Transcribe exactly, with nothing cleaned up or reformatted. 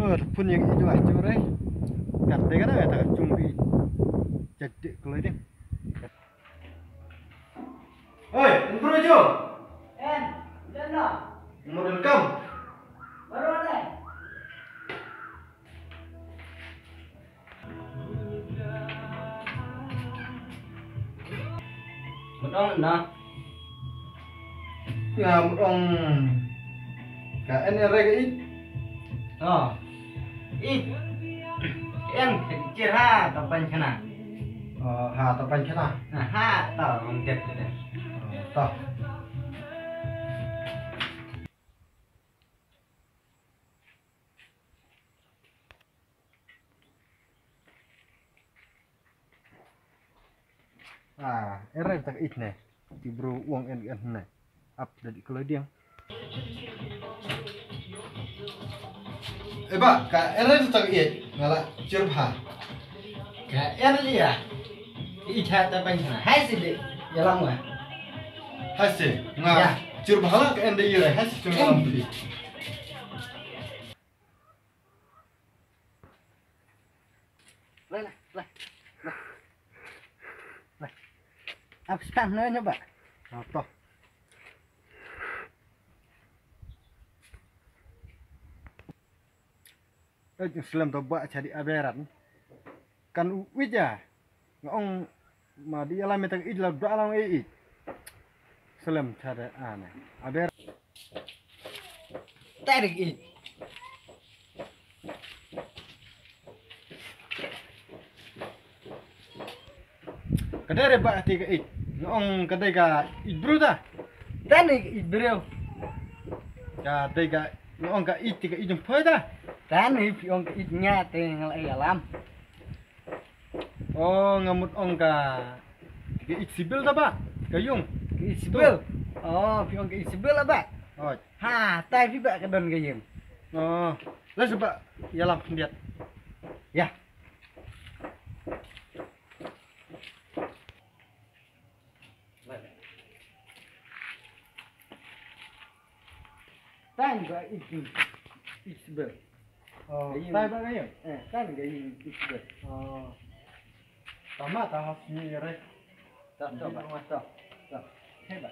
Phun ïa i ju ah, ju re. Kat te ka na ta ka chung bi. Jadi kloi ding. Oi, intro jo. En, jana. Model kam. Baru ada. Mut ong na. Nga mut ong ka en re ka it. Oh. It. En ka chir ha ta pan khana. Oh, ha ta pan khana. Ha ta ong det de. Oh, ta. Ah, ere tak ich ne. Ti bro uang en en ne. Ap da di kalau dia. Eh, ba, ka ere tak ich ngala chirpha. Ka ere ya. Ich ha ta pan khana. Hai si de. Ya lang wa. Hai si nga. Ya. Chirpha la ka ende ire. Hai si chirpha la. Lai, lai, lai, lai. Lai. Ap span no nyoba. Ah, to. Eh, slem to ba chadi aberan. Kan u wija. Nga ong ma di ala me tak ij la dua lang e ij. Slem chada ane. Aber. Tarik ij. Kadai re ba ti ka ij. Nga ong kadai ka ij bru ta. Tani ka ij bru. Kadai ka nga ong ka ij ti ka ij jong phoi ta. Tani phi ong ka ij nya te ngal ai alam. Oh, nga mut ong ka, ka ij sibil ta ba? Ka yung. Ka ij sibil. Oh, phi ong ka ij sibil ba? Oh. Ha, tai phi ba ka don ka yung. Oh, la shu ba ïalam khyndiat. Ya. Tan ga ij, ij bel. Oh, tai ba ga ïa? Eh, tan ga ij, ij bel. Oh. Tama ta has ni re. Ta, ta, ba, ta, ta. Hei ba.